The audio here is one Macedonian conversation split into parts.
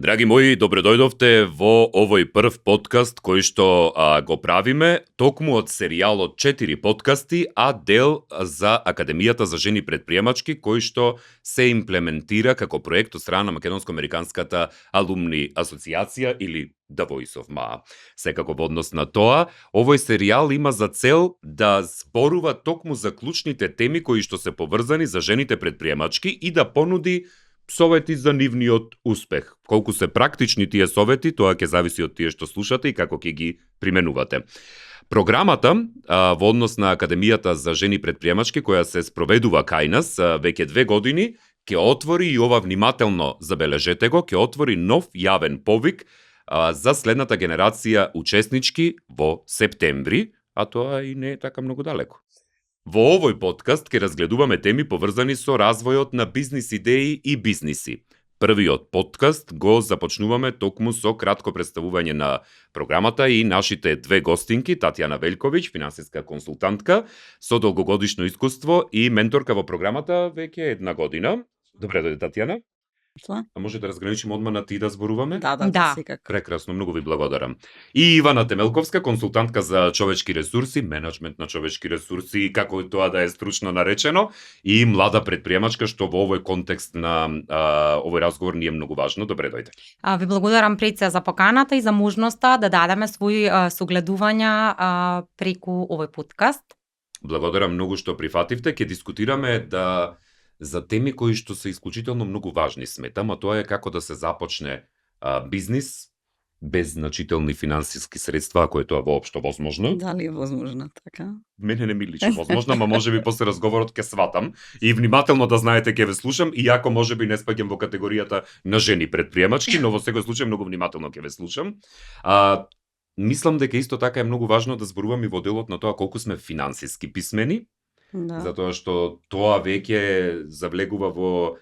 Драги мои, добре дојдовте во овој прв подкаст кој што го правиме токму од серијалот 4 подкасти, а дел за Академијата за жени предприемачки кој што се имплементира како проект од страна на Македонско-американската алумни асоциација или The Voice of MA. Секако во однос на тоа, овој серијал има за цел да зборува токму за клучните теми кои што се поврзани за жените предприемачки и да понуди совети за нивниот успех. Колку се практични тие совети, тоа ќе зависи од тие што слушате и како ќе ги применувате. Програмата во однос на Академијата за жени предприемачки, која се спроведува кај нас веќе 2 години, ќе отвори и ова внимателно забележете го, ќе отвори нов јавен повик за следната генерација учеснички во септември, а тоа и не е така многу далеко. Во овој подкаст ќе разгледуваме теми поврзани со развојот на бизнис идеи и бизниси. Првиот подкаст го започнуваме токму со кратко представување на програмата и нашите 2 гостинки, Татјана Велковиќ, финансиска консултантка со долгогодишно искуство и менторка во програмата веќе 1 година. Добре дојде, Татјана. А може да разграничиме одма на ти да зборуваме? Да. Секако. Прекрасно, многу ви благодарам. И Ивана Темелковска, консултантка за човечки ресурси, менеджмент на човечки ресурси, како тоа да е стручно наречено, и млада предприемачка, што во овој контекст на овој разговор ни е многу важно. Добре дојде. Ви благодарам пред се за поканата и за можноста да дадеме своји согледувања преку овој подкаст. Благодарам многу што прифативте. Ќе дискутираме за теми кои што се исклучително многу важни, сметам, а тоа е како да се започне бизнис без значителни финансиски средства, ако е тоа воопшто возможно. Дали е возможно, така? Мене не ми личи возможно, ама можеби после разговорот ќе сватам и внимателно да знаете ќе ве слушам, иако можеби не спаѓам во категоријата на жени предприемачки, но во секој случај многу внимателно ќе ве слушам. Мислам дека исто така е многу важно да зборуваме во делот на тоа колку сме финансиски писмени. Да. Затоа што тоа веќе завлегува во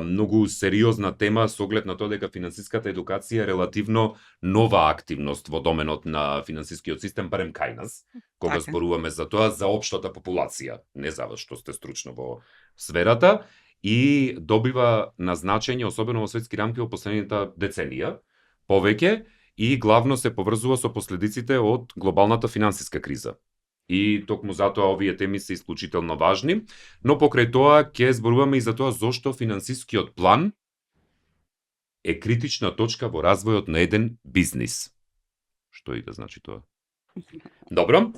многу сериозна тема со оглед на тоа дека финансиската едукација е релативно нова активност во доменот на финансискиот систем, барем кај нас, кога зборуваме за тоа за општата популација, не за вас што сте стручно во сферата, и добива на значење, особено во светски рамки во последната деценија, повеќе, и главно се поврзува со последиците од глобалната финансиска криза. И токму затоа овие теми се исклучително важни, но покрај тоа ќе зборуваме и за тоа зошто финансискиот план е критична точка во развојот на еден бизнис. Што и да значи тоа? Добро.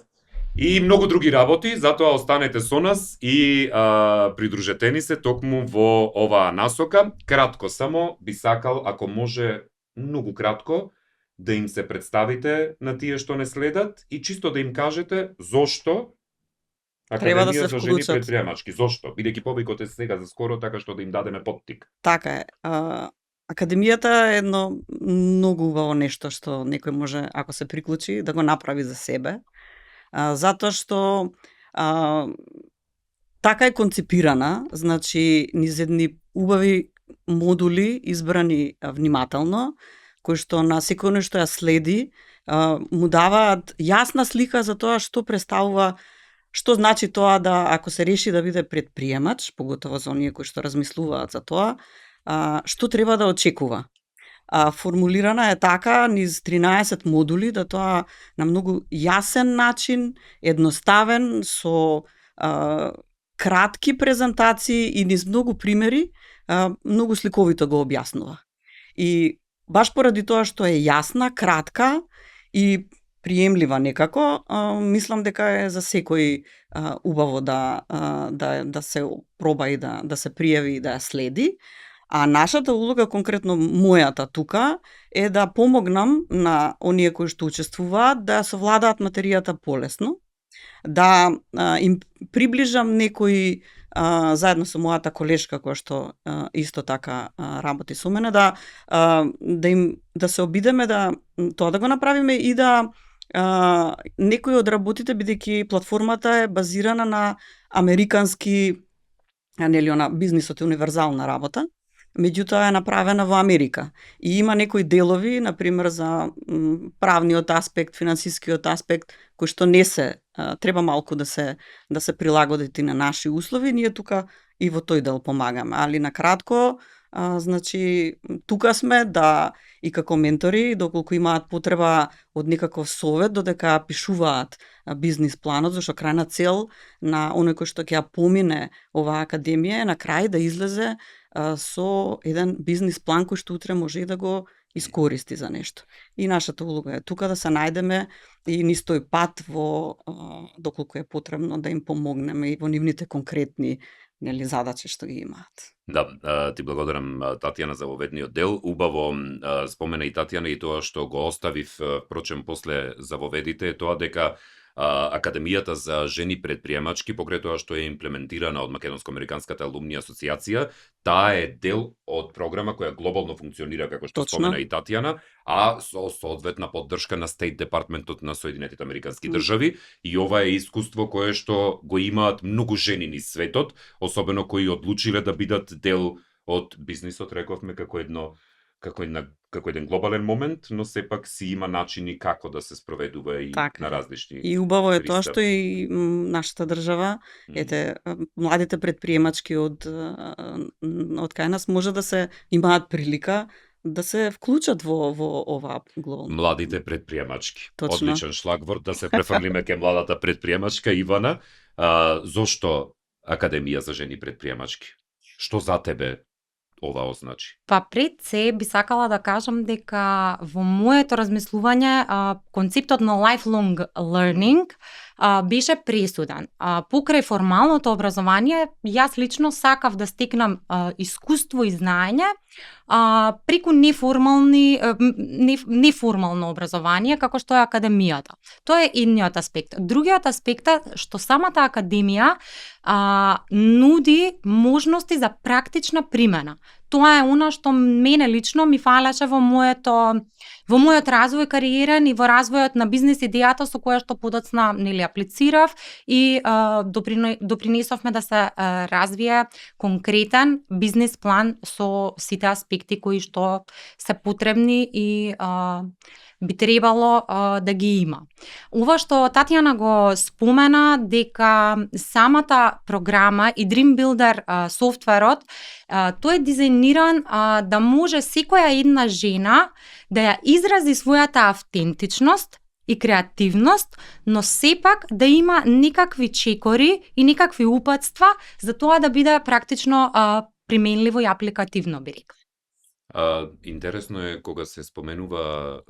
И многу други работи, затоа останете со нас и придружете ни се токму во оваа насока. Кратко само би сакал, ако може многу кратко, да им се представите на тие што не следат и чисто да им кажете зошто треба да се за жени вклучат. предприемачки. Зошто? Бидејќи повикот е сега за скоро, така што да им дадеме поттик. Така е. Академијата е едно многу убаво нешто што некој може, ако се приклучи, да го направи за себе. Затоа што така е концепирана, значи низ едни убави модули избрани внимателно, кои што на секој нешто ја следи, му даваат јасна слика за тоа што представува, што значи тоа да ако се реши да биде предприемач, поготово за оние кои што размислуваат за тоа, што треба да очекува. Формулирана е така низ 13 модули, да тоа на многу јасен начин, едноставен, со кратки презентации и низ многу примери, многу сликовито го објаснува. И баш поради тоа што е јасна, кратка и приемлива некако, мислам дека е за секој убаво да се проба и да се пријави и да ја следи. А нашата улога, конкретно мојата тука, е да помогнам на оние кои што учествуваат да совладаат материјата полесно, да им приближам некои заедно со мојата колешка која што исто така работи со мене, да се обидеме да тоа да го направиме и да некои од работите, бидејќи платформата е базирана на американски, нели она бизнисот е универзална работа, меѓутоа е направена во Америка. И има некои делови, например за правниот аспект, финансискиот аспект, кои што не се треба малку да се прилагодат и на наши услови, ние тука и во тој дел помагаме. Али на кратко, Значи, тука сме да и како ментори, доколку имаат потреба од некаков совет, додека пишуваат бизнис планот, зашто крајна цел на оној кој што ќе ја помине оваа академија е на крај да излезе со еден бизнис план кој што утре може и да го искористи за нешто. И нашата улога е тука да се најдеме и низ тој пат во доколку е потребно да им помогнеме и во нивните конкретни задачи што ги имаат. Да, ти благодарам, Татјана, за воведниот дел. Убаво спомена и Татјана и тоа што го оставив, впрочем, после за воведите, е тоа дека Академијата за жени предприемачки, покрај тоа што е имплементирана од Македонско-американската алумни асоциација, таа е дел од програма која глобално функционира, како што спомена и Татјана, а со соодветна поддршка на Стейт Департментот на Соединетите Американски држави, и ова е искуство кое што го имаат многу жени низ светот, особено кои одлучиле да бидат дел од бизнисот, рековме, како еден глобален момент, но сепак си има начини како да се спроведува и така, на различни. И убаво е тоа што и нашата држава, младите предприемачки од кај нас може да се имаат прилика да се вклучат во оваа глобална. Младите предприемачки. Точно. Одличен шлагворд да се префрлиме ке младата предприемачка. Ивана, зошто Академија за жени предприемачки? Што за тебе ова означи? Па пред се би сакала да кажам дека во моето размислување концептот на lifelong learning беше пресуден. Покрај формалното образование, јас лично сакав да стекнам искуство и знаење преку неформално образование, како што е академијата. Тоа е едниот аспект. Другиот аспект е што самата академија нуди можности за практична примена. Тоа е она што мене лично ми фалеше во мојот развој кариерен и во развојот на бизнис идејата со која што подоцна аплицирав и допринесовме да се развие конкретен бизнис план со сите аспекти кои што се потребни и би требало да ги има. Ова што Татјана го спомена, дека самата програма и Dream Builder софтверот, тој е дизајниран да може секоја една жена да ја изрази својата автентичност и креативност, но сепак да има некакви чекори и некакви упатства за тоа да биде практично применливо и апликативно, би рекла. Интересно е кога се споменува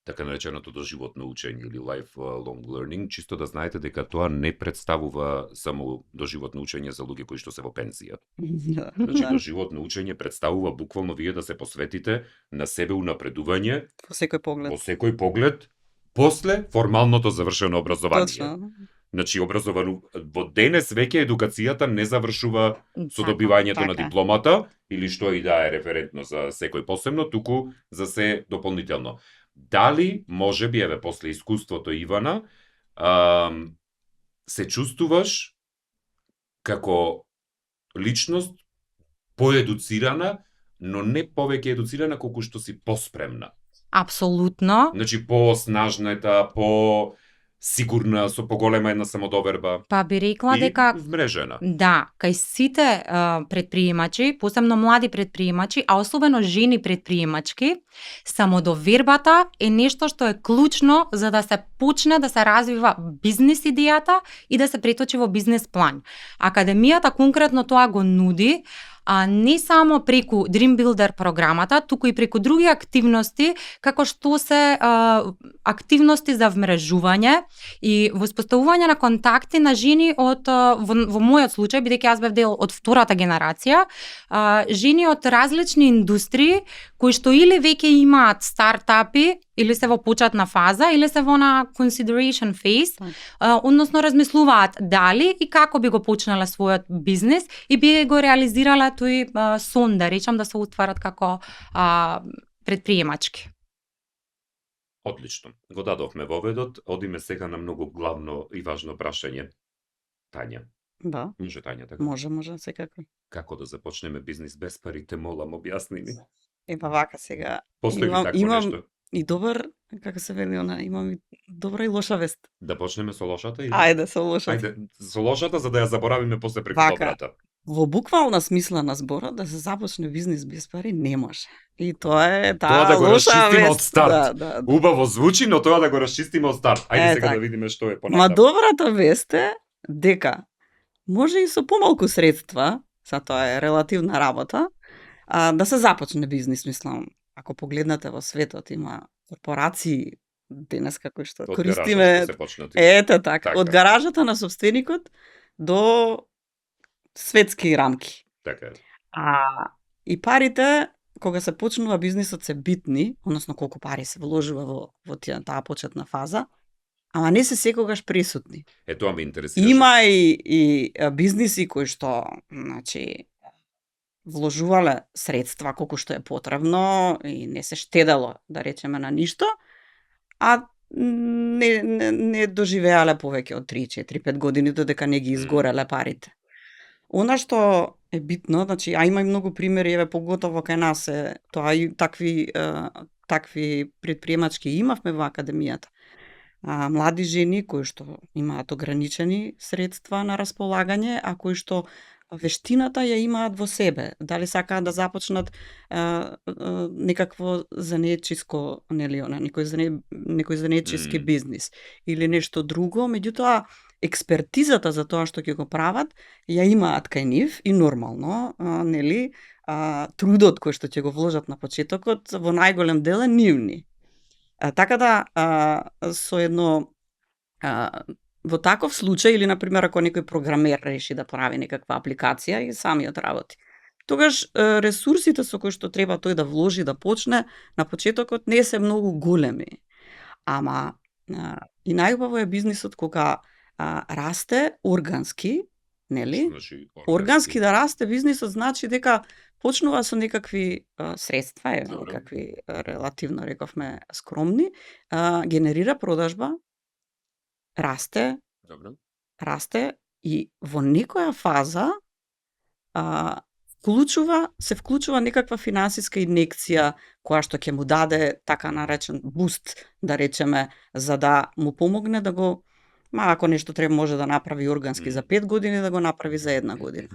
така нареченото доживотно учење или lifelong learning, чисто да знаете дека тоа не представува само доживотно учење за луѓе кои што се во пензија. Значи, доживотно учење представува буквално вие да се посветите на себе унапредување во секој поглед, после формалното завршено образование. Точно. Значи, во денес веќе едукацијата не завршува со добивањето на дипломата или што и да е референтно за секој посебно, туку за се дополнително. Дали, може би, еве, после искуството, Ивана, се чувствуваш како личност поедуцирана, но не повеќе едуцирана колку што си поспремна? Апсолутно. Значи, по-снажната, сигурна, со поголема една самодоверба. Па би рекла дека вмрежена. Да, кај сите предприемачи, посебно млади предприемачи, а особено жени предприемачки, самодовербата е нешто што е клучно за да се почне да се развива бизнис идејата и да се преточи во бизнис план. Академијата конкретно тоа го нуди, не само преку Dream Builder програмата, туку и преку други активности, како што се активности за вмрежување и воспоставување на контакти на жени од, во мојот случај, бидејќи јас бев дел од втората генерација, жени од различни индустрии, кои што или веќе имаат стартапи, или се во почетна фаза, или се во на consideration phase, односно размислуваат дали и како би го почнале својот бизнис и би го реализирале тој сон, да речам, да се утварат како предприемачки. Одлично. Го дадовме воведот, одиме сега на многу главно и важно прашање. Тања. Да. Може, Тања, така? Може, секако. Како да започнеме бизнис без пари, те молам, објасни ми. Па вака сега. Имам нешто. И добар, како се вели она, имам и добра и лоша вест. Да почнеме со лошата или? Ајде со лошата. Ајде со лошата за да ја заборавиме после преку добрата. во буквална смисла на зборот да се започне бизнис без пари не може. И тоа е Тоа да го лоша расчистиме од вест. старт. Да. Убаво звучи, но тоа да го расчистиме од старт. Ајде сега така. да видиме што е Ма понатаму. добрата вест е дека може и со помалку средства, са тоа е релативна работа, да се започне бизнис, мислам. Ако погледнете во светот има корпорации денеска кои што Од користиме. гаража што се почнати. Ете така, Така. од гаражата на собственикот до светски рамки. Така е. И парите, кога се почнува бизнисот, се битни, односно колку пари се вложува во таа почетна фаза, ама не се секогаш присутни. Тоа ме интересира. Има и бизниси кои што, значи, вложувале средства колку што е потребно и не се штедело, да речеме, на ништо, а не доживеале повеќе од 3, 4, 5 години додека не ги изгореле парите. Она што е битно, значи, има и многу примери, еве поготово кај нас е тоа и такви предприемачки имавме во академијата. Млади жени кои што имаат ограничени средства на располагање, а кои што вештината ја имаат во себе. Дали сакаат да започнат некакво занечиско, нели, некој занечиски бизнис или нешто друго, меѓутоа експертизата за тоа што ќе го прават ја имаат кај нив и нормално, нели, трудот кој што ќе го вложат на почетокот во најголем дел е нивни. Така да со едно во таков случај или на пример ако некој програмер реши да прави некаква апликација и самиот работи, тогаш ресурсите со кои што треба тој да вложи да почне на почетокот не се многу големи. Ама и најубаво е бизнисот кога расте органски, нели? Значи, Органски да расте бизнисот значи дека почнува со некакви средства, некакви релативно рековме скромни, генерира продажба, расте, Добро. расте и во некоја фаза се вклучува некаква финансиска инекција која што ќе му даде така наречен буст, да речеме, за да му помогне да го, ако нешто треба може да направи органски за 5 години, да го направи за 1 година.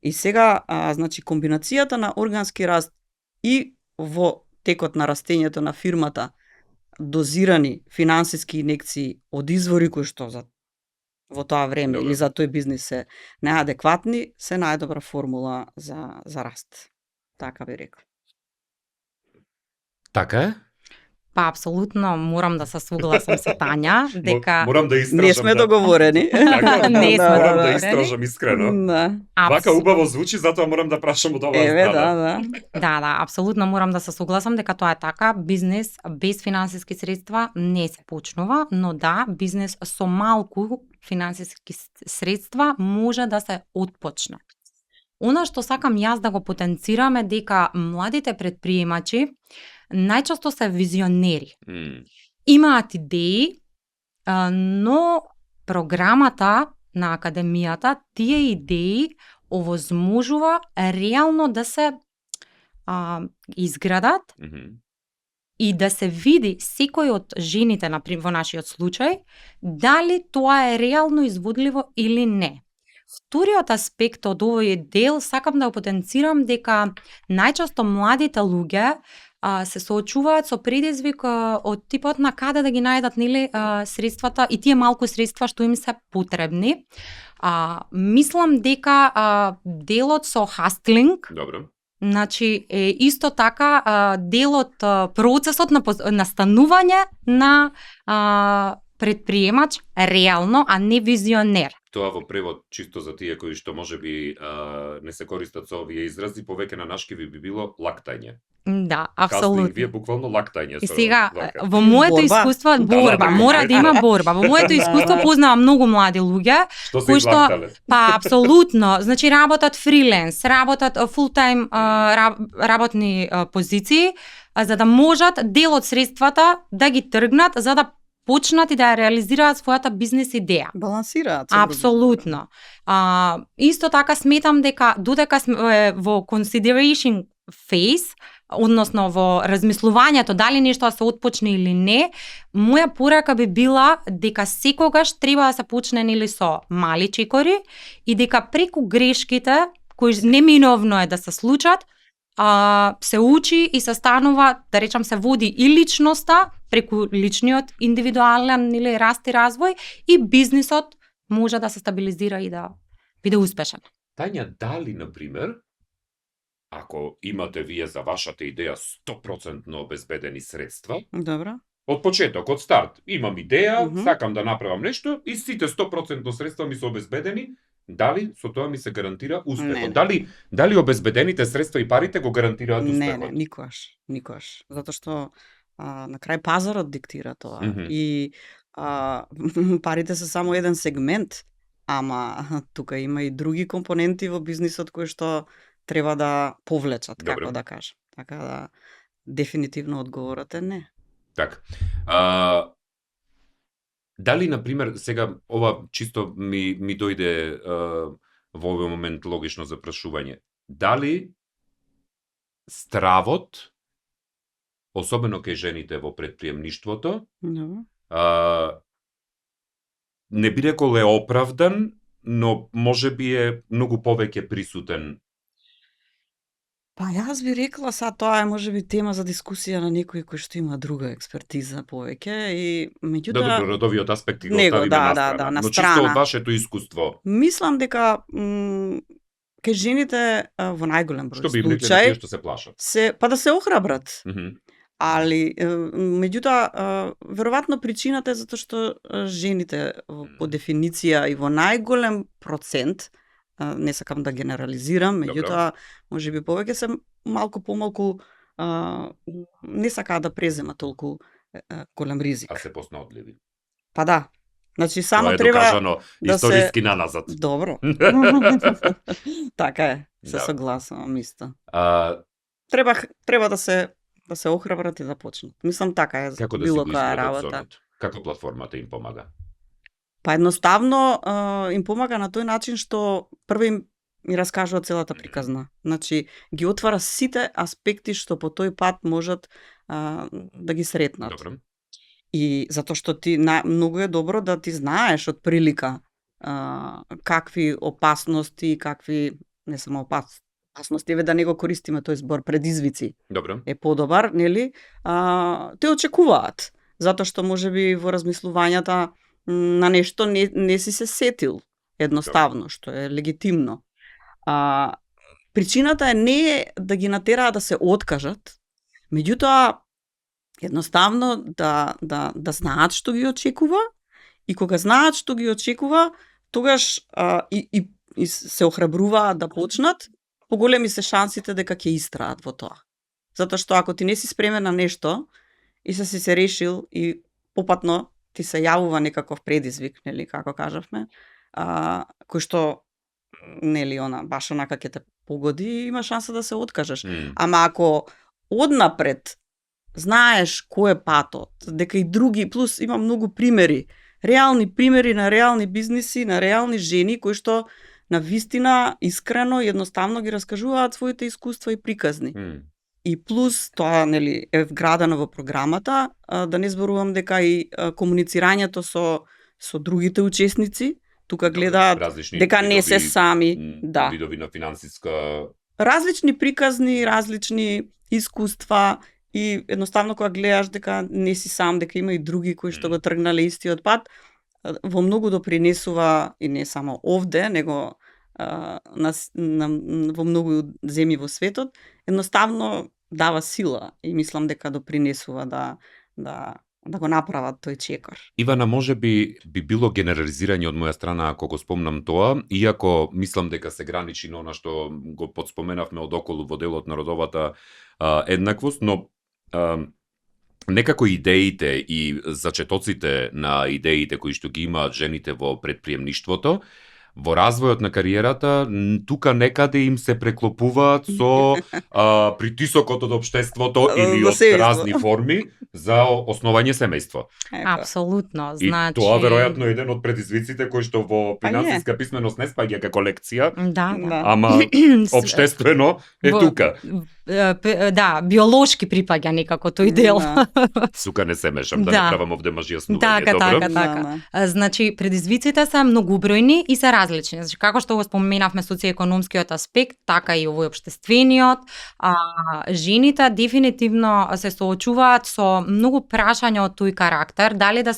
И сега, значи, комбинацијата на органски раст и во текот на растењето на фирмата дозирани финансиски инекции од извори кои што во тоа време или за тој бизнис се неадекватни, се најдобра формула за раст. Така би рекол. Така е? Па апсолутно морам да се согласам со Тања дека Морам да истражам. Не сме договорени. Така, Не сме морам да договорени. истражам искрено. Да. Вака убаво звучи, затоа морам да прашам од оваа Еве, страна. Да, апсолутно морам да се согласам дека тоа е така. Бизнес без финансиски средства не се почнува, но да, бизнес со малку финансиски средства може да се отпочне. Она што сакам јас да го потенцирам е дека младите предприемачи најчесто се визионери. Имаат идеи, но програмата на академијата тие идеи овозможува реално да се изградат и да се види секој од жените, например, во нашиот случај, дали тоа е реално изводливо или не. Вториот аспект од овој дел сакам да го потенцирам дека најчесто младите луѓе се соочуваат со предизвик од типот на каде да ги најдат, нели, средствата и тие малку средства што им се потребни. Мислам дека делот со хастлинг, Добро. значи е исто така дел од процесот на настанување на предприемач реално, а не визионер. Тоа во превод, чисто за тие кои што можеби не се користат со овие изрази, повеќе на нашки би било лактање. Да, Кастинг апсолутно. вие буквално лактање. И сега, вака. во моето Борба. искуство, борба, мора да има борба. Во моето искуство познавам многу млади луѓе, Што се кои што- излактале? па апсолутно, значи работат фриленс, работат фултайм работни позиции, за да можат дел од средствата да ги тргнат за да почнат и да ја реализираат својата бизнес идеја. Балансираат. Апсолутно. Исто така сметам дека додека сме во consideration phase, односно во размислувањето дали нешто да се отпочне или не, моја порака би била дека секогаш треба да се почне нели со мали чекори и дека преку грешките кои неминовно е да се случат, се учи и се станува, да речам, се води и личноста преку личниот индивидуален или раст и развој и бизнисот може да се стабилизира и да биде успешен. Тања, дали, например, ако имате вие за вашата идеја 100% обезбедени средства, Добро. од почеток, од старт, имам идеја, сакам да направам нешто и сите 100% средства ми се обезбедени, дали со тоа ми се гарантира успехот? Дали обезбедените средства и парите го гарантираат успехот? Не, никогаш. Затоа што на крај пазарот диктира тоа. И парите се само еден сегмент, ама тука има и други компоненти во бизнисот кои што треба да повлечат, како да кажам. Така да, дефинитивно одговорот е не. Так. Дали, например, сега ова чисто ми дојде во овој момент логично за прашување. Дали стравот, особено кај жените во предприемништвото, не би рекол е оправдан, но може би е многу повеќе присутен? Па јас би рекла, тоа е можеби тема за дискусија на некој кој што има друга експертиза повеќе и меѓутоа Да, добро, родовиот аспект го оставиме на страна. на но страна. чисто од вашето искуство. Мислам дека кај жените во најголем број Што би им рекле на случаи тие што се плашат? да се охрабрат. Али, меѓутоа, веројатно причината е затоа што жените по дефиниција и во најголем процент, не сакам да генерализирам, меѓутоа, можеби повеќе се малку помалку не сакаат да преземат толку голем ризик. А се поснаодливи. Па да. Значи само Тоа е треба докажано да историски наназад. Добро. Така е. Се согласувам исто. Треба да се охрабрат и да почнат. Мислам така е Како да било си го која изгодат работа. зонот? Како платформата им помага? Па едноставно им помага на тој начин што прво им раскажува целата приказна. Значи ги отвара сите аспекти што по тој пат можат да ги сретнат. Добро. И затоа што ти многу е добро да ти знаеш од прилика какви опасности, какви не само опасности, еве да не го користиме тој збор предизвици. Добро. Е подобар, нели? Те очекуваат, затоа што можеби во размислувањата на нешто не си се сетил едноставно, што е легитимно. Причината не е да ги натераат да се откажат, меѓутоа едноставно да знаат што ги очекува и кога знаат што ги очекува, тогаш и се охрабруваат да почнат, поголеми се шансите дека ќе истраат во тоа. Затоа што ако ти не си спремен на нешто и си се решил и попатно ти се јавува некаков предизвик, нели, како кажавме, кој што нели баш онака ќе те погоди, има шанса да се откажеш. Ама ако однапред знаеш кој е патот, дека и други, плюс има многу примери, реални примери на реални бизниси, на реални жени кои што на вистина, искрено и едноставно ги раскажуваат своите искуства и приказни. И плюс тоа нели е вградено во програмата, да не зборувам дека и комуницирањето со другите учесници, тука гледаат дека не се сами, да. Видови на финансиска различни приказни, различни искуства и едноставно кога гледаш дека не си сам, дека има и други кои што го тргнале истиот пат, во многу допринесува и не само овде, него во многу земји во светот, едноставно дава сила и мислам дека допринесува да го направат тој чекор. Ивана, може би било генерализирање од моја страна ако го спомнам тоа, иако мислам дека се граничи на она што го подспоменавме одоколу во делот на родовата еднаквост, но некако идеите и зачетоците на идеите кои што ги имаат жените во предприемништвото, во развојот на кариерата, тука некаде им се преклопуваат со притисокот од општеството или За од семејство. разни форми за основање семејство. Апсолутно, И значи... тоа веројатно е еден од предизвиците кој што во Па финансиска писменост не спаѓа како лекција, Да, Да. ама општествено е Во- тука. Да, биолошки припаѓа некако тој дел. Да. Тука не се мешам, да, Да. не правам овде мажијаснување, Така, добро? така, така. Да, Значи, предизвиците се многобројни и се различни. Значи, како што го споменавме социјекономскиот аспект, така и овој општествениот, жените дефинитивно се соочуваат со многу прашања од тој карактер, дали да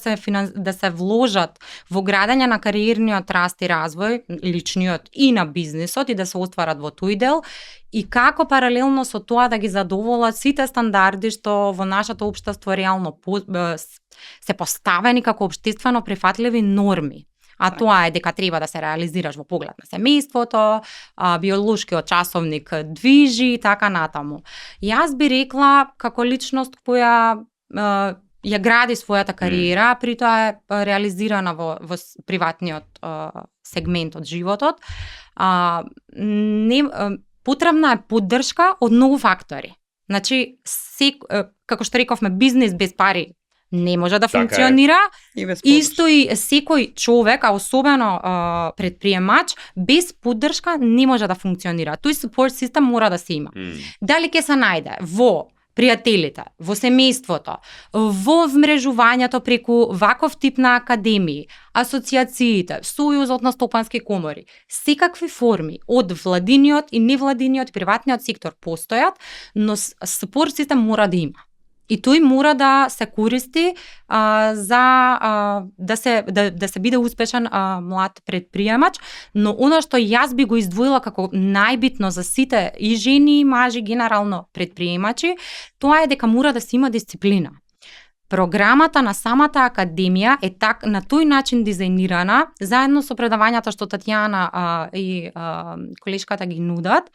се вложат во градење на кариерниот раст и развој, личниот и на бизнисот и да се остварат во тој дел, и како паралелно со тоа да ги задоволат сите стандарди што во нашето општество реално се поставени како општествено прифатливи норми. А тоа е дека треба да се реализираш во поглед на семејството, биолошкиот часовник движи и така натаму. Јас би рекла како личност која ја гради својата кариера, при тоа е реализирана во приватниот сегмент од животот, потребна е поддршка од многу фактори. Значи, како што рековме, бизнис без пари не може да функционира. И без Исто и секој човек, а особено предприемач, без поддршка не може да функционира. Тој support систем мора да се има. Дали ќе се најде во пријателите, во семејството, во вмрежувањето преку ваков тип на академии, асоциациите, сојузот на стопански комори, секакви форми од владиниот и невладиниот приватниот сектор постојат, но support систем мора да има. И тој мора да се користи да се биде успешен млад предприемач, но она што јас би го издвоила како најбитно за сите и жени и мажи генерално предприемачи, тоа е дека мора да се има дисциплина. Програмата на самата академија е на тој начин дизајнирана, заедно со предавањата што Татјана и колешката ги нудат,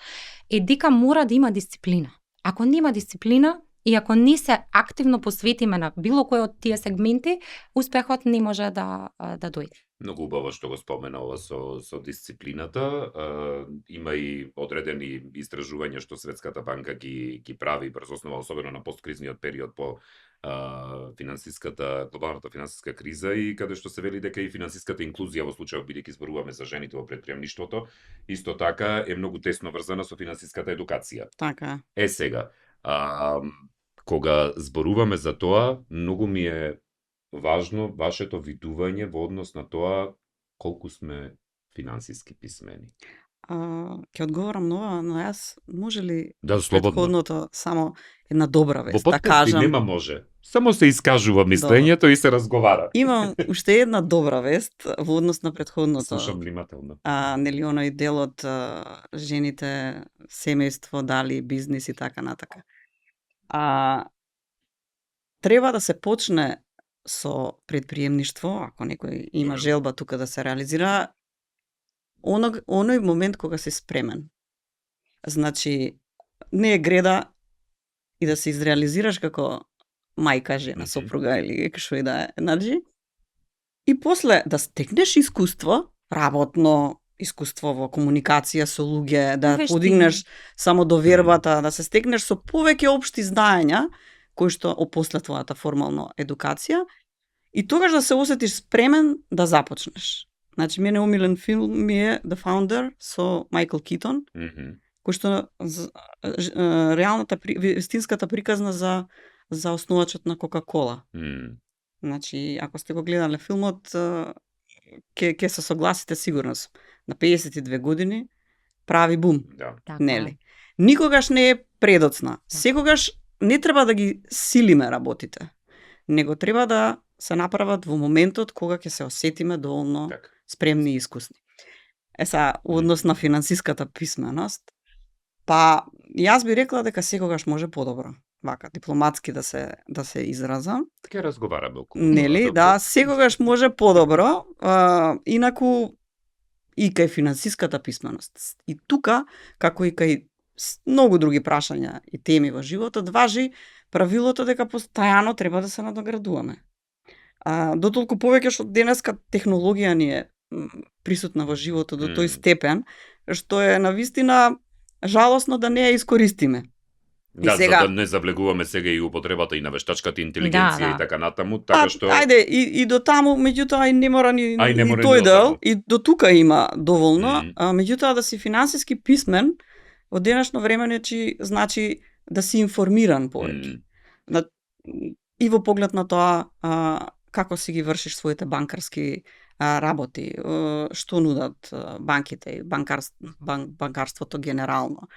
е дека мора да има дисциплина. Ако нема дисциплина, и ако не се активно посветиме на било кој од тие сегменти, успехот не може да дојде. Многу убаво што го спомена ова со дисциплината. Има и одредени истражувања што Светската банка ги прави брз основа, особено на посткризниот период по глобалната финансиска криза, и каде што се вели дека и финансиската инклузија во случајот, бидејќи зборуваме за жените во претприемништвото, исто така е многу тесно врзана со финансиската едукација. Така. Сега, кога зборуваме за тоа, многу ми е важно вашето видување во однос на тоа колку сме финансиски писмени. Ќе одговорам на ова, но јас може ли Да, слободно. предходното само една добра вест, Во да подкасти кажам. нема може. Само се искажува мислењето и се разговара. Имам уште една добра вест во однос на предходното. Слушам внимателно. Нели оној дел од жените, семејство, дали бизнис и така натака. Треба да се почне со предприемништво, ако некој има Добре. желба тука да се реализира, оној момент кога си спремен. Значи, не е греда и да се изреализираш како мајка, жена, сопруга или што и да е. Значи, и после да стекнеш искуство, работно искуство во комуникација со луѓе, да Вештини. подигнеш само довербата, да се стекнеш со повеќе општи знаења, кои што опосле твојата формална едукација, и тогаш да се осетиш спремен да започнеш. Значи, мене умилен филм ми е The Founder со Майкл Китон, кој што реалната, вистинската приказна за основачот на Кока-кола. Значи, ако сте го гледале филмот, ќе се согласите, сигурно сум. На 52 години прави бум. Да. Така. Нели? Никогаш не е предоцна. Секогаш не треба да ги силиме работите, него треба да се направат во моментот кога ќе се осетиме доволно Така. спремни и искусни. Са, однос на финансиската писменост, па јас би рекла дека секогаш може подобро. Вака, дипломатски да се изразам. Ќе разговараме околу. Нели, да, секогаш може подобро. Инаку и кај финансиската писменост. И тука, како и кај многу други прашања и теми во животот, важи правилото дека постојано треба да се надоградуваме. Дотолку повеќе што денеска технологија ни е присутна во животот до тој степен, што е навистина жалосно да не ја искористиме. Да, сега- за да не завлегуваме сега и употребата и на вештачката интелигенција и така натаму, така што Ајде, и до таму, меѓутоа, и не мора ни, не ни мора ни тој до дел, таму. и до тука има доволно, Мгм. меѓутоа да си финансиски писмен, во денешно време значи да си информиран повеќе. И во поглед на тоа како си ги вршиш своите банкарски работи, што нудат банките и банкарството генерално.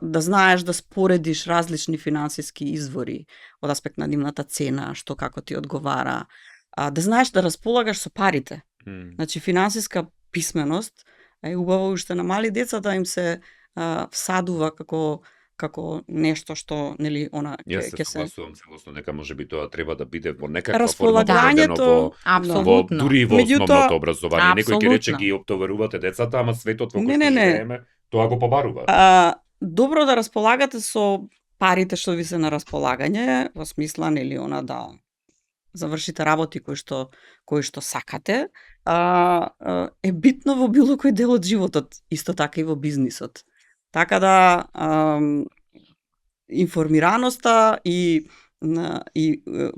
Да знаеш да споредиш различни финансиски извори од аспект на нивната цена, што како ти одговара, да знаеш да располагаш со парите. Значи финансиска писменост е убаво уште на мали деца да им се всадува како нешто што нели она Јас ќе се се согласувам целосно дека можеби тоа треба да биде во некаква форма Располагањето- введено во Апсолутно. дури во Меѓутоа- основното образование. Некој ќе рече Апсолутно. ги оптоварувате децата, ама светот во кој Не, што не. живееме, тоа го побарува. Добро да располагате со парите што ви се на располагање, во смисла нели она да завршите работи кои што сакате, е битно во било кој дел од животот, исто така и во бизнисот. Така да информираноста и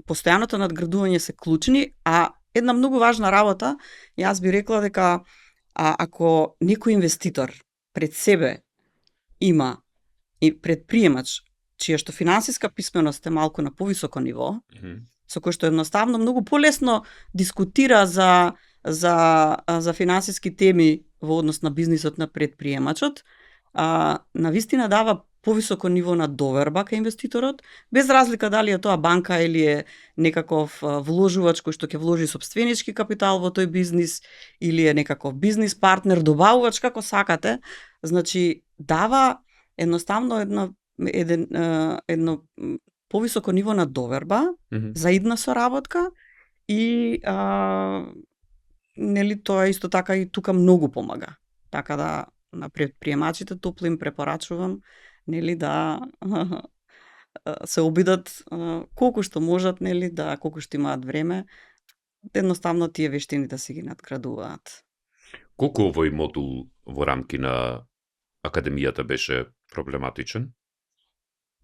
постојаното надградување се клучни, а една многу важна работа, јас би рекла дека ако некој инвеститор пред себе има и предприемач чија што финансиска писменост е малку на повисоко ниво, со кој што едноставно многу полесно дискутира за финансиски теми во однос на бизнисот на предприемачот, навистина дава повисоко ниво на доверба кај инвеститорот, без разлика дали е тоа банка или е некаков вложувач кој што ќе вложи сопственички капитал во тој бизнис, или е некаков бизнис партнер, добавувач, како сакате. Значи, дава едноставно едно повисоко ниво на доверба, за идна соработка и нели тоа исто така и тука многу помага. Така да на предприемачите топло им препорачувам нели да се обидат колку што можат, нели да колку што имаат време, едноставно тие вештини да си ги надградуваат. Колку овој модул во рамки на академијата беше проблематичен?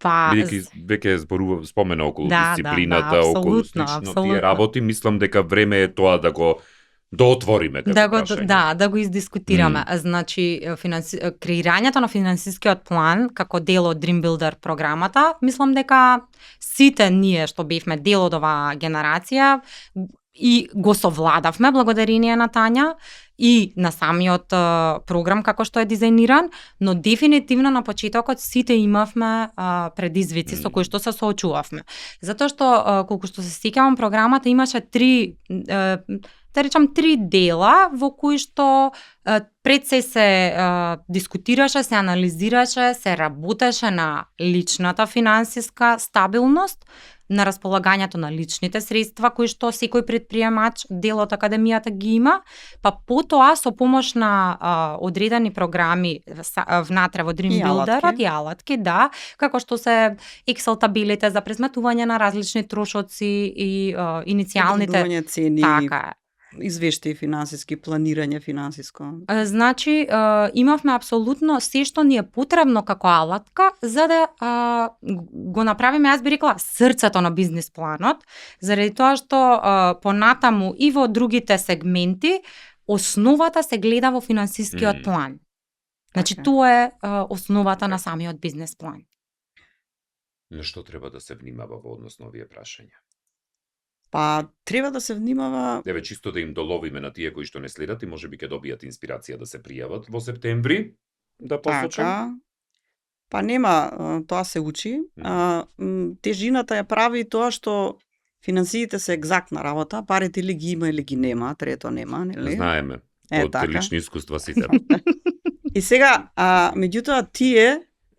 Бидејќи веќе спомена околу дисциплината, околу слично тие работи, мислам дека време е тоа да го доотвориме како прашање. Да го издискутираме. Значи, креирањето на финансискиот план како дел од Dream Builder програмата, мислам дека сите ние што бевме дел од оваа генерација и го совладавме благодарение на Тања и на самиот програм како што е дизајниран, но дефинитивно на почетокот сите имавме предизвици со кои што се соочувавме. Затоа што колку што се сеќавам, програмата имаше три дела во кои што пред се дискутираше, се анализираше, се работеше на личната финансиска стабилност, на располагањето на личните средства кои што секој предприемач дел од академијата ги има, па потоа со помош на одредени програми внатре во Dream Builder и алатки, да, како што се Excel табелите за презметување на различни трошоци и иницијалните цени, така извештаи финансиски, планирање финансиско. Значи, имавме апсолутно се што ни е потребно како алатка за да го направиме, јас би рекла, срцето на бизнис планот, заради тоа што понатаму и во другите сегменти основата се гледа во финансискиот план. Значи, тоа е основата на самиот бизнис план. На што треба да се внимава во однос на овие прашања? Па, треба да се внимава... Еве, чисто да им доловиме на тие кои што не следат и можеби ќе добијат инспирација да се пријават во септември, да посочам. Така, па нема, тоа се учи. Тежината ја прави тоа што финансиите се екзактна работа, парите или ги има или ги нема, трето нема, нели? Знаеме, од лични искуства сите. И сега, меѓутоа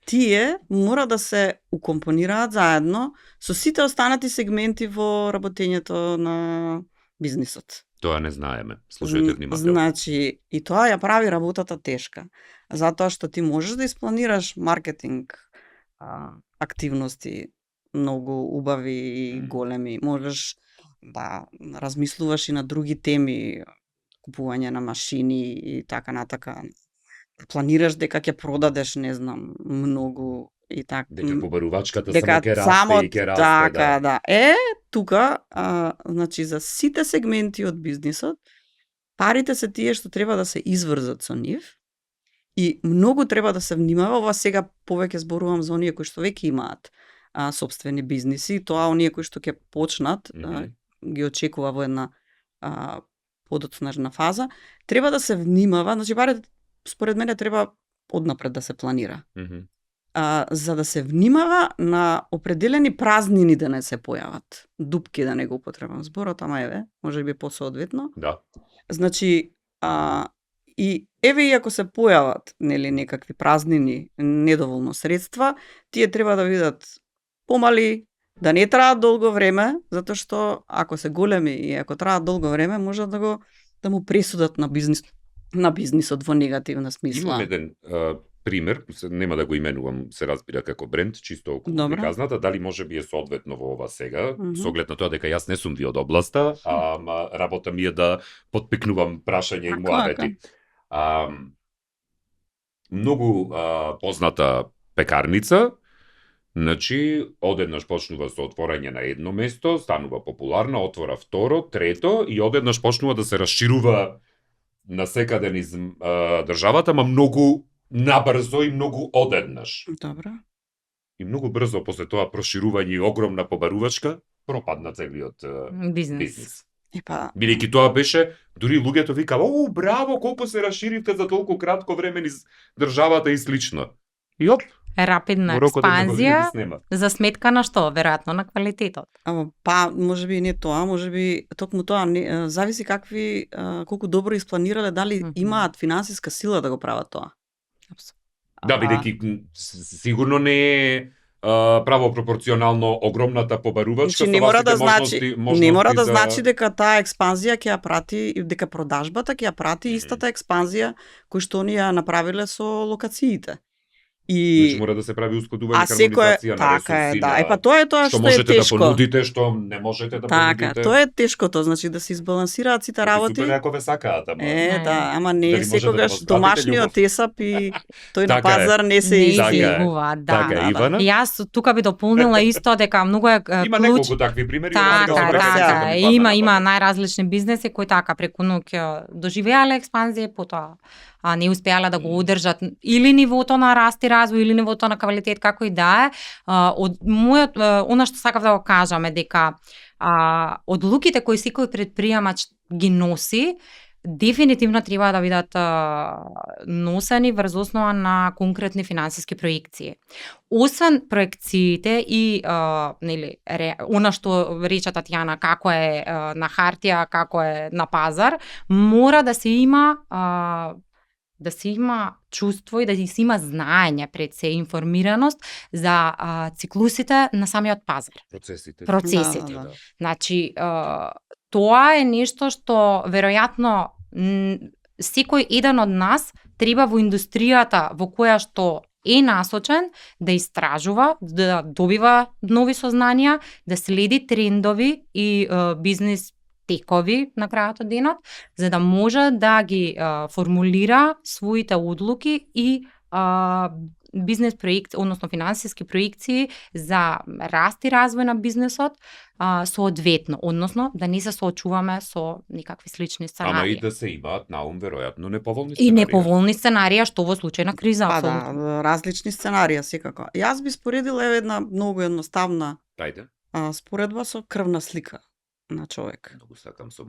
тие мора да се укомпонираат заедно со сите останати сегменти во работењето на бизнисот. Тоа не знаеме. Слушајте внимателно. Значи, и тоа ја прави работата тешка. Затоа што ти можеш да испланираш маркетинг активности многу убави и големи. Можеш да размислуваш и на други теми, купување на машини и така натака. Планираш дека ќе продадеш, не знам, многу и така. Дека побарувачката Дека само ќе расте така, да. Тука, значи за сите сегменти од бизнисот, парите се тие што треба да се изврзат со нив и многу треба да се внимава. Ова сега повеќе зборувам за оние кои што веќе имаат сопствени бизниси, тоа оние кои што ќе почнат, ги очекува во една подоцнежна фаза, треба да се внимава, значи баре според мене треба однапред да се планира. За да се внимава на определени празнини да не се појават. Дупки, да не го употребам зборот, ама еве, може би посоодветно. Да. Значи, и еве и ако се појават, нели, некакви празнини, недоволно средства, тие треба да бидат помали, да не траат долго време, затоа што ако се големи и ако траат долго време, може да му пресудат на бизнисот во негативна смисла. Имам еден пример, нема да го именувам, се разбира како бренд, чисто околу приказната, дали може би е соодветно во ова сега, со оглед на тоа дека јас не сум ви од областа, работа ми е да потпекнувам прашања и муабети. Многу позната пекарница, значи, одеднаш почнува со отворање на едно место, станува популарна, отвора второ, трето и одеднаш почнува да се расширува на секаде низ државата, ма многу набрзо и многу одеднаш. Добро. И многу брзо после тоа проширување и огромна побарувачка пропадна целиот бизнис. Бидејќи тоа беше, дури луѓето викаа, браво, колку се расширивте за толку кратко време низ државата и слично. И оп, рапидна експанзија за сметка на што? Веројатно на квалитетот. Може би не тоа, може би токму тоа, зависи колку добро испланирале, дали имаат финансиска сила да го прават тоа. Да, бидејќи сигурно не е право пропорционално огромната побарувачка, не мора да значи, не мора да значи дека таа експанзија ќе ја прати, дека продажбата ќе ја прати истата експанзија кој што оние ја направиле со локациите. Значи мора да се прави ускладување, хармонизација на ресурси. Тоа е тоа што е тешко. Што можете да понудите, што не можете да понудите. Така, тоа е тешкото, значи да се избалансираат сите работи. Супер ако ве сакаат, ама не е секогаш домашниот есап и тој на пазар не се излегува. Така, Ивана. Јас тука би дополнила исто дека многу е клуч. Има неколку такви примери. Така, има најразлични бизнеси кои така преку ноќ доживеале експанзија, потоа не успеале да го одржат или нивото на раст и развој или нивото на квалитет, како и да е. Од мојот, она што сакав да го кажам е дека одлуките кои секој предприемач ги носи, дефинитивно треба да бидат носени врз основа на конкретни финансиски проекции. Освен проекциите и она што рече Татјана, како е на хартија, како е на пазар, мора да се има чувство и да се има знаење, пред се информираност за циклусите на самиот пазар. Процесите. Да. Значи, тоа е нешто што веројатно секој еден од нас треба во индустријата во која што е насочен да истражува, да добива нови сознанија, да следи трендови и бизнис текови на крајот од денот, за да може да ги формулира своите одлуки и бизнес проекти, односно финансиски проекции за раст и развој на бизнесот соодветно, односно да не се соочуваме со никакви слични сценарии. Ама и да се имаат наум веројатно неповолни сценарии. И неповолни сценарии, што во случај на криза. Различни сценарии секако. Јас би споредила една многу едноставна споредба со крвна слика на човек. Многу сакам со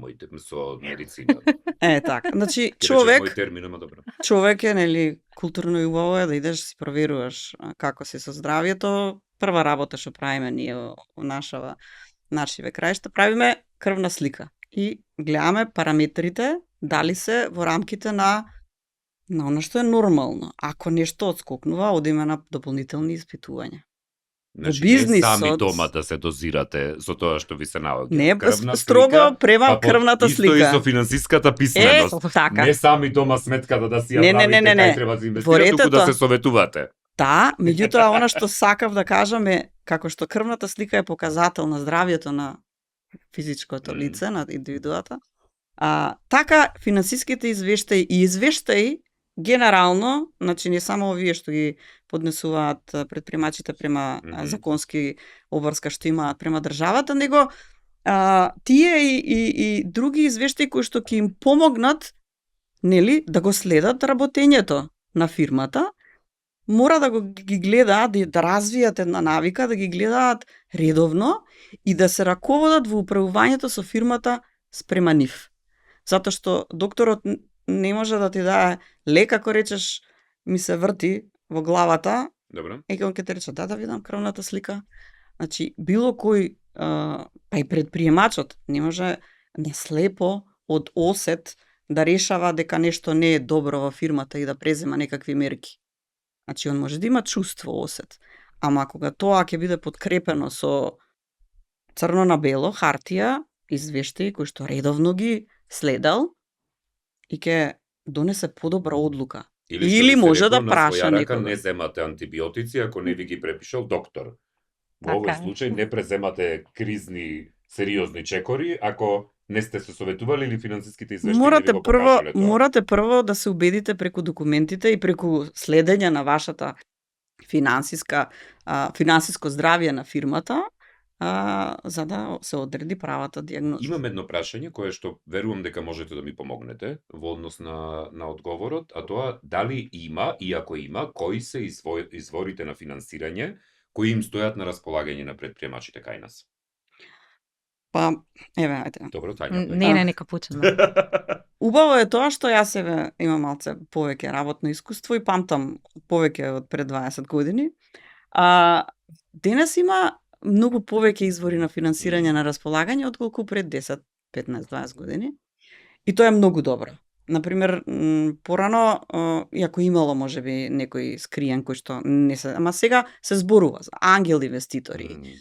медицина. Така. Значи човек е, нели, културно и убаво е да идеш си проверуваш како си со здравјето. Прва работа што правиме ние во нашиве краишта, правиме крвна слика и гледаме параметрите дали се во рамките на она што е нормално. Ако нешто отскокнува, одиме на дополнителни испитувања. Значи, не сами дома да се дозирате со тоа што ви се наоѓа. Не, строго према крвната слика. Исто и со финансиската писменост. Така. Не сами дома сметката да си ја правите, кај треба да инвестирате, туку да се советувате. Да, меѓутоа, она што сакав да кажам е, како што крвната слика е показател на здравјето на физичкото лице, на индивидуата, Така, финансиските извештаи и извештаи, генерално, значи не само овие што ги поднесуваат предприемачите према законски обврска што имаат према државата, него тие и други извештаи кои што ќе им помогнат, нели, да го следат работењето на фирмата, мора да ги гледаат, да развијат една навика, да ги гледаат редовно и да се раководат во управувањето со фирмата спрема нив. Затоа што докторот не може да ти даде лек, ако речеш ми се врти во главата. Добро. Он ќе ти рече да видам крвната слика. Значи, било кој, па и предприемачот не може неслепо од осет да решава дека нешто не е добро во фирмата и да презема некакви мерки. Значи, он може да има чувство, осет. Ама кога тоа ќе биде подкрепено со црно на бело, хартија, извештаи кои што редовно ги следал и ќе донесе подобра одлука. Или може да праша некој. Не земате антибиотици ако не ви ги препишал доктор. Во овој случај не преземате кризни, сериозни чекори ако не сте се советували или финансиските извештаи Морате прво да се убедите преку документите и преку следење на вашата финансиско здравје на фирмата, за да се одреди правата дијагноза. Имам едно прашање кое што верувам дека можете да ми помогнете во однос на одговорот, а тоа дали има и ако има, кои се изворите на финансирање кои им стојат на располагање на предприемачите кај нас? Па, еве, ајде. Добро, Тања. Не, нека почнеме. Убаво е тоа што јас имам малце повеќе работно искуство и памтам повеќе од пред 20 години. Денес има многу повеќе извори на финансирање на располагање отколку пред 10, 15, 20 години. И тоа е многу добро. Например, порано, иако имало можеби некој скриен кој што не се, ама сега се зборува за ангел инвеститори.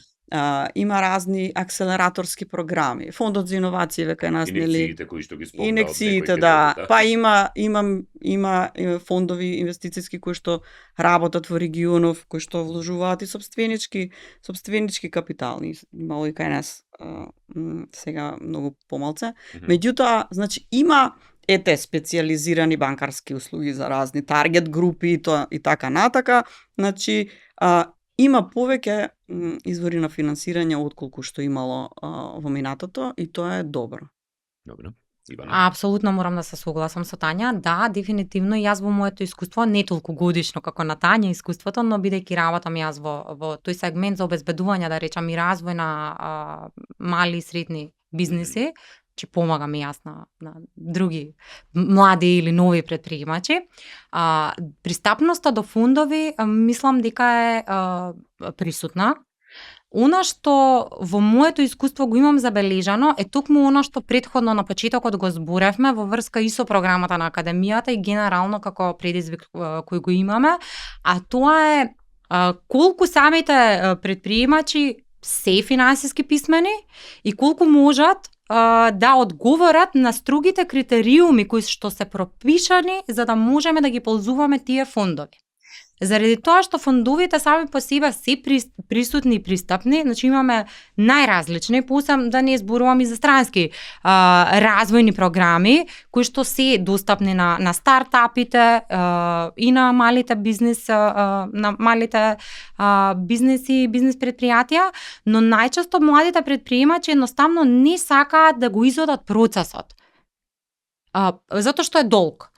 Има разни акселераторски програми, фондот за иновации века нас, нели? Инекциите кои што ги спомнаа. Инекциите, да. Па има фондови инвестициски кои што работат во регионов, кои што вложуваат и сопственички капитал. Имало и кај нас сега многу помалце. Меѓутоа, значи има специјализирани банкарски услуги за разни таргет групи и така натака. Значи, има повеќе извори на финансирање отколку што имало во минатото и тоа е добро. Добро. Ивана. Апсолутно морам да се согласам со Тања. Да, дефинитивно јас во моето искуство, не толку годишно како на Тања искуството, но бидејќи работам јас во тој сегмент за обезбедување, да речам, и развој на мали и средни бизниси, че помагам и јас на други млади или нови предприемачи. Пристапноста до фондови мислам дека е присутна. Она што во моето искуство го имам забележано е токму она што претходно на почетокот го зборевме во врска и со програмата на академијата и генерално како предизвик кој го имаме, а тоа е колку самите предприемачи се финансиски писмени и колку можат да одговорат на строгите критериуми кои што се пропишани за да можеме да ги ползуваме тие фондови. Заради тоа што фондовите сами по себе се присутни и пристапни, значи имаме најразлични, посебно да не зборувам и за странски развојни програми кои што се достапни на стартапите и на малите бизнес бизнеси, бизнес предпријатија, но најчесто младите предприемачи едноставно не сакаат да го изодат процесот. Затоа што е долг.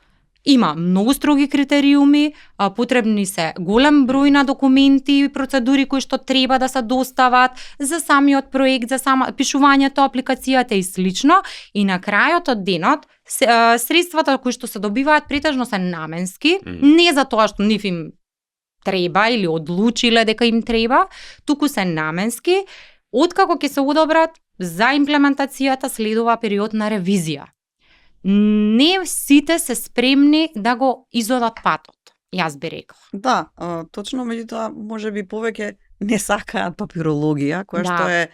Има многу строги критериуми, потребни се голем број на документи и процедури кои што треба да се достават за самиот проект, за пишувањето, апликацијата и слично. И на крајот од денот, средствата кои што се добиваат претежно се наменски, не за тоа што нив им треба или одлучиле дека им треба, туку се наменски. Откако ќе се одобрат, за имплементацијата следува период на ревизија. Не сите се спремни да го изодат патот, јас би рекла. Да, точно, меѓутоа можеби повеќе не сакаат папирологија, која што е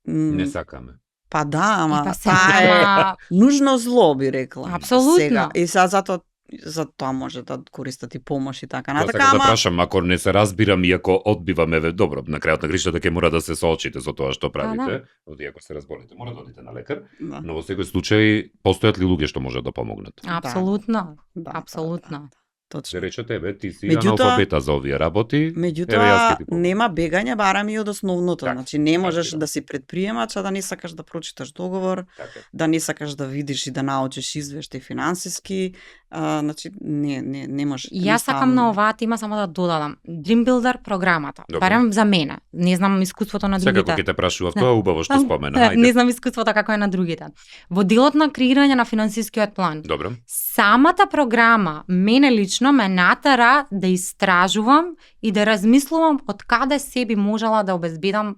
не сакаме. Па да, ама таа е нужно зло, би рекла. Апсолутно. Сега. И сега затоа за тоа може да користат и помош и така Тоа натака, сакам да прашам, ако не се разбирам и ако одбиваме добро, на крајот на гришата ќе мора да се соочите со тоа што правите, ако се разболите, мора да одите на лекар, да. но во секој случај постојат ли луѓе што можат да помогнат? Апсолутно. Да, Апсолутно. Точно. Се рече тебе, ти си Меѓутоа- аналфабета за овие работи. Еве, јас Меѓутоа ќе ти помогнам. нема бегање барем и од основното, Така, значи не можеш разбирам. да си предприемач, а да не сакаш да прочиташ договор, Така. да не сакаш да видиш и да научиш извештај финансиски, значи не може. Јас сакам на оваа тема само да додадам. Dream Builder програмата, Добро. барем за мене. Не знам искуството на другите. Секако ќе те прашував тоа, убаво што спомена. Не Ајде. знам искуството како е на другите. Во делот на креирање на финансискиот план, Добро. самата програма мене лично ме натера да истражувам и да размислувам од каде се би можела да обезбедам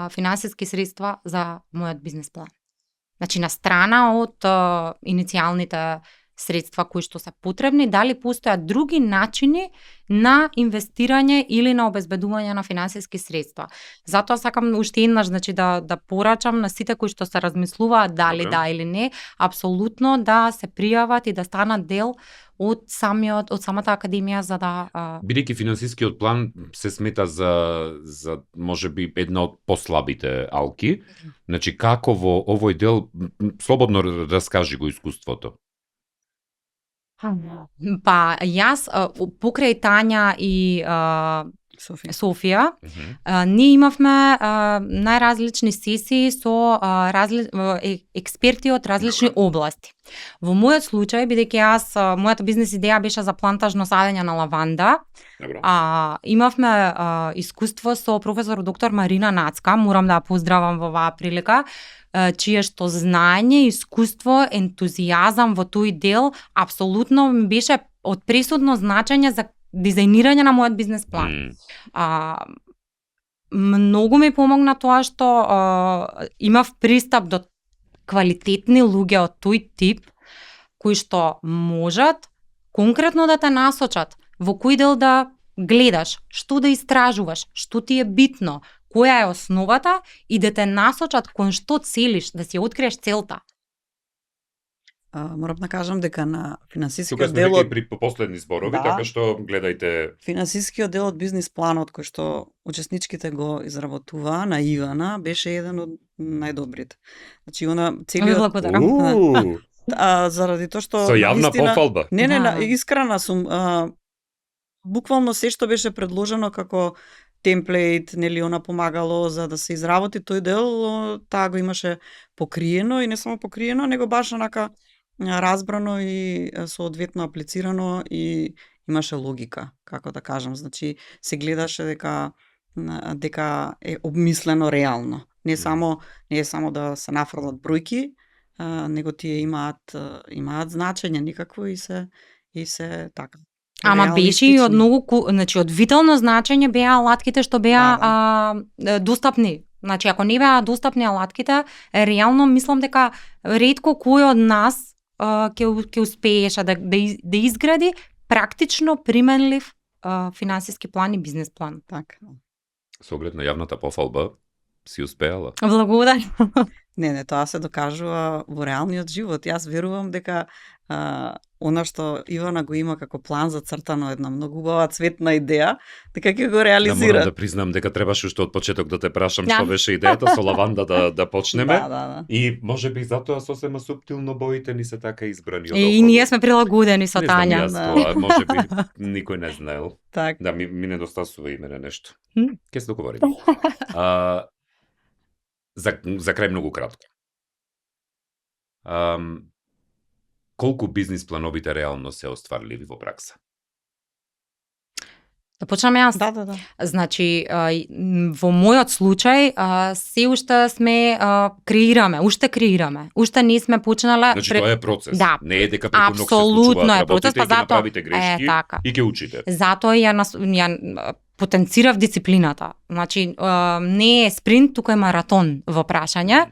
финансиски средства за мојот бизнес план. Значи на страна од иницијалните средства кои што се потребни, дали постојат други начини на инвестирање или на обезбедување на финансиски средства. Затоа сакам уште еднаш, значи да порачам на сите кои што се размислуваат дали Добре. да или не, апсолутно да се пријават и да станат дел од самата академија за да Бидејќи финансискиот план се смета за можеби една од послабите алки, значи како во овој дел слободно раскажи го искуството. Па јас покрај Тања и Софија, ние имавме најразлични сесии со експерти од различни области. Во мојот случај, бидејќи јас мојата бизнес идеја беше за плантажно садење на лаванда, Добро. имавме искуство со професор доктор Марина Нацка, морам да ја поздравам во оваа прилика, чие што знаење, искуство, ентузијазам во тој дел апсолутно ми беше од пресудно значење за дизајнирање на мојот бизнес план. Многу ми помогна тоа што имав пристап до квалитетни луѓе од тој тип, кои што можат конкретно да те насочат во кој дел да гледаш, што да истражуваш, што ти е битно, која е основата и да те насочат кон што целиш, да си откриеш целта. Морам да кажам дека на Тука финансискиот сме дел веќе од при последни зборови, Да. така што гледајте. финансискиот дел од бизнис планот кој што учесничките го изработуваа на Ивана беше еден од најдобрите. Значи она целиот Благодарам. заради тоа што Со јавна навистина- пофалба. Не, Да. искрена сум. Буквално се што беше предложено како темплейт, нели она помагало за да се изработи тој дел, таа го имаше покриено и не само покриено, него баш онака разбрано и соодветно аплицирано и имаше логика, како да кажам, значи се гледаше дека е обмислено реално. Не е само да се нафрлат бројки, него тие имаат значење никакво и се така. Ама беше и од реалистични. многу, значи од витално значење беа алатките што беа достапни. Значи ако не беа достапни алатките, реално мислам дека ретко кој од нас ќе успееше да изгради практично применлив финансиски план и бизнес план. Така. Со оглед на јавната пофалба си успеала. Благодарам. Не, тоа се докажува во реалниот живот. Јас верувам дека она што Ивана го има како план зацртано, една многу убава цветна идеја, дека ќе го Да, реализира. морам да признам дека требаше уште од почеток да те прашам Да. што беше идејата со лаванда да почнеме. Да. И можеби затоа сосема суптилно боите ни се така избрани од И ние сме прилагодени со Не знам Тања. јас Да. тоа, можеби никој не знаел. Так. Да, ми недостасува и мене нешто. М? Ке се договориме. За крај многу кратко. Колку бизнис плановите реално се остварливи во пракса? Да почнам јас. Да. Значи, во мојот случај, се уште сме креираме, уште не сме почнале. Значи тоа е процес. Да. Не е дека преку ног се Апсолутно случуваат е процес, работите па и ќе затоа направите грешки така. и ќе учите. Затоа ја потенцирав дисциплината. Значи, не е спринт, тука е маратон во прашање.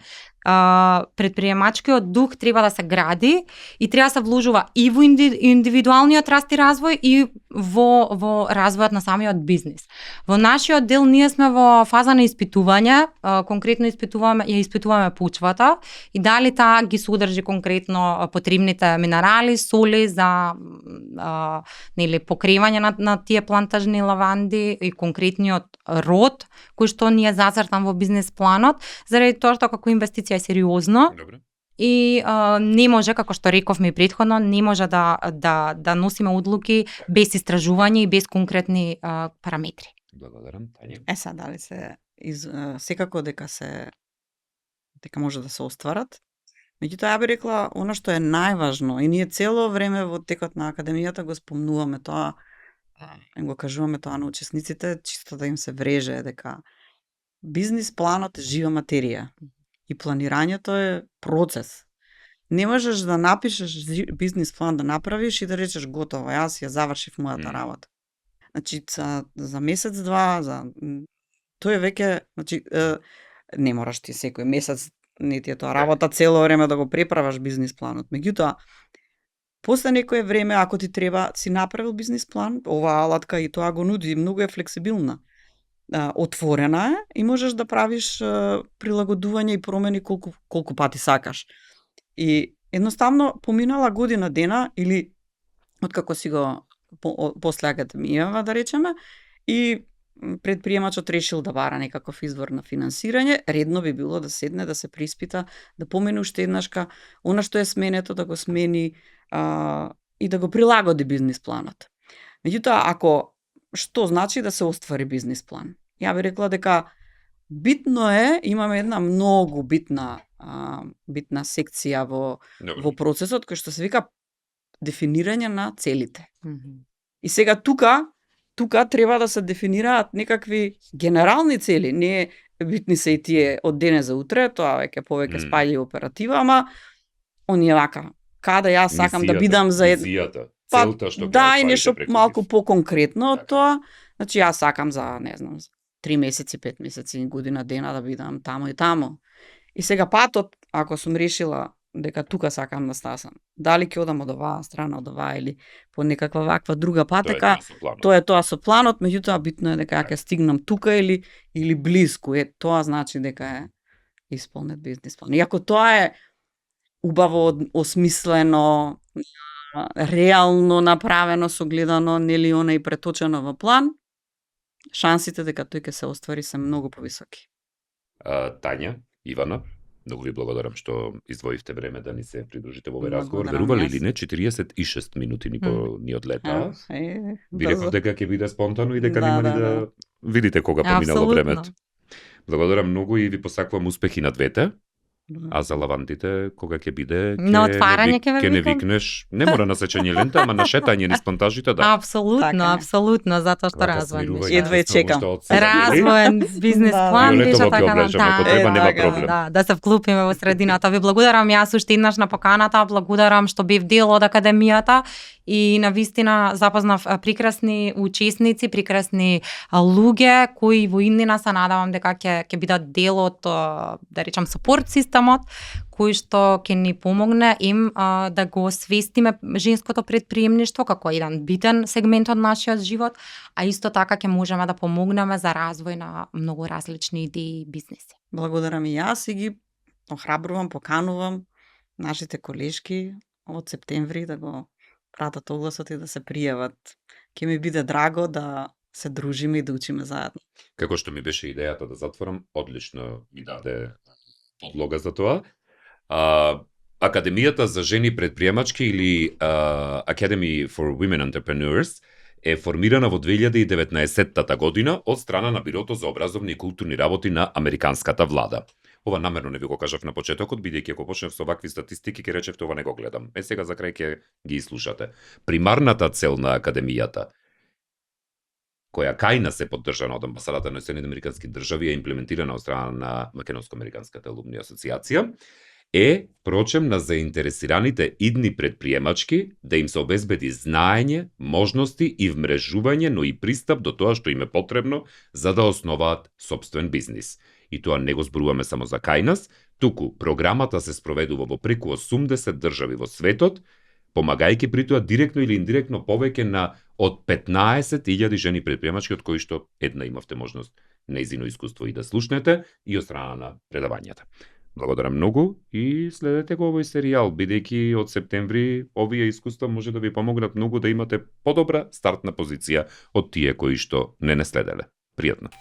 Предприемачкиот дух треба да се гради и треба да се вложува и во индивидуалниот раст и развој и во развојот на самиот бизнис. Во нашиот дел ние сме во фаза на испитување, конкретно испитуваме почвата и дали таа ги содржи конкретно потребните минерали, соли за покривање на тие плантажни лаванди и конкретниот род кој што ни е зацртан во бизнес планот, заради тоа што како инвестиција е сериозно. Добре. И не може, како што рековме и претходно, не може да носиме одлуки без истражување и без конкретни параметри. Благодарам, Тања. Сега дали секако дека може да се остварат. Меѓутоа, ја би рекла, она што е најважно, и ние цело време во текот на академијата го спомнуваме тоа, го кажуваме тоа на учесниците, чисто да им се вреже, дека бизнис планот е жива материја. И планирањето е процес. Не можеш да напишеш бизнис план да направиш и да речеш готово, јас ја завршив мојата работа. Значи за месец-два, тој е веќе, значи не мораш ти секој месец, не ти е тоа работа цело време да го преправаш бизнис планот. Меѓутоа, после некое време, ако ти треба, си направил бизнис план, оваа алатка и тоа го нуди, многу е флексибилна. Отворена е и можеш да правиш прилагодување и промени колку пати сакаш. И едноставно поминала година дена или откако си го после академијава да речеме и предприемачот решил да бара некаков извор на финансирање, редно би било да седне, да се приспита, да помени уште еднашка она што е сменето, да го смени и да го прилагоди бизнис планот. Меѓутоа, ако што значи да се оствари бизнис план? Ја би рекла дека битно е, имаме една многу битна секција во процесот кој што се вика дефинирање на целите. И сега тука треба да се дефинираат некакви генерални цели, не битни се и тие од денес за утре, тоа веќе повеќе спаѓа оператива, ама оние вака, каде јас сакам да бидам за целта што да, и нешто малку поконкретно од тоа. Значи јас сакам за, не знам, 3 месеци, 5 месеци, година дена да бидам тамо и тамо. И сега патот, ако сум решила дека тука сакам да стасам, дали ќе одам од оваа страна, од оваа или по некаква ваква друга патека, тоа е тоа со планот, меѓутоа битно е дека ќе стигнам тука или близко. Тоа значи дека е исполнет бизнис план. Иако тоа е убаво осмислено, реално направено, согледано, нели она и преточено во план, шансите дека тој ќе се оствари се многу повисоки. Тања, Ивана, многу ви благодарам што издвоивте време да ни се придружите во овој разговор. Верували или не, 46 минути ни одлета. Ви реков дека ќе биде спонтано и дека нема ни да видите кога поминало времето. Благодарам многу и ви посакувам успехи на двете. А за лавандите, кога ќе биде, ќе не викнеш, не мора на сечење лента, ама на шетање низ плантажите, да. Апсолутно, затоа што развоен. Едва е чекам. Развоен бизнес план беше така нема проблем. Да се вклупиме во средината. Ви благодарам јас уште еднаш на поканата, благодарам што бев дел од академијата и навистина запознав прекрасни учесници, прекрасни луѓе кои во иднина се надевам дека ќе бидат дел од, да речам, сапорт системот кој што ќе ни помогне им да го освестиме женското предприемништво како еден битен сегмент од нашиот живот, а исто така ќе можеме да помогнеме за развој на многу различни идеи и бизнеси. Благодарам и јас и ги охрабрувам, поканувам нашите колешки од септември да го пратат огласот и да се пријават. Ќе ми биде драго да се дружиме и да учиме заедно. Како што ми беше идејата да затворам, одлично ми даде подлога за тоа. Академијата за жени предприемачки или Academy for Women Entrepreneurs е формирана во 2019 година од страна на Бирото за образовни и културни работи на американската влада. Ова намерно не ви го кажав на почетокот, бидејќи ако почнев со вакви статистики, ќе речев ова не го гледам. Сега за крај ќе ги изслушате. Примарната цел на академијата, која кај нас е поддржана од амбасадата на Соединените американски држави и е имплементирана од страна на Македонско-американската алумни асоциација, е прочем на заинтересираните идни предприемачки да им се обезбеди знаење, можности и вмрежување, но и пристап до тоа што им е потребно за да основаат сопствен бизнис. И тоа не го зборуваме само за кај нас, туку програмата се спроведува во преку 80 држави во светот, помагајќи при тоа директно или индиректно повеќе на од 15.000 жени предприемачки, од кои што една имавте можност нејзино искуство и да слушнете и од страна на предавањата. Благодарам многу и следете го овој серијал, бидејќи од септември овие искуства може да ви помогнат многу да имате подобра стартна позиција од тие кои што не следеле. Пријатно.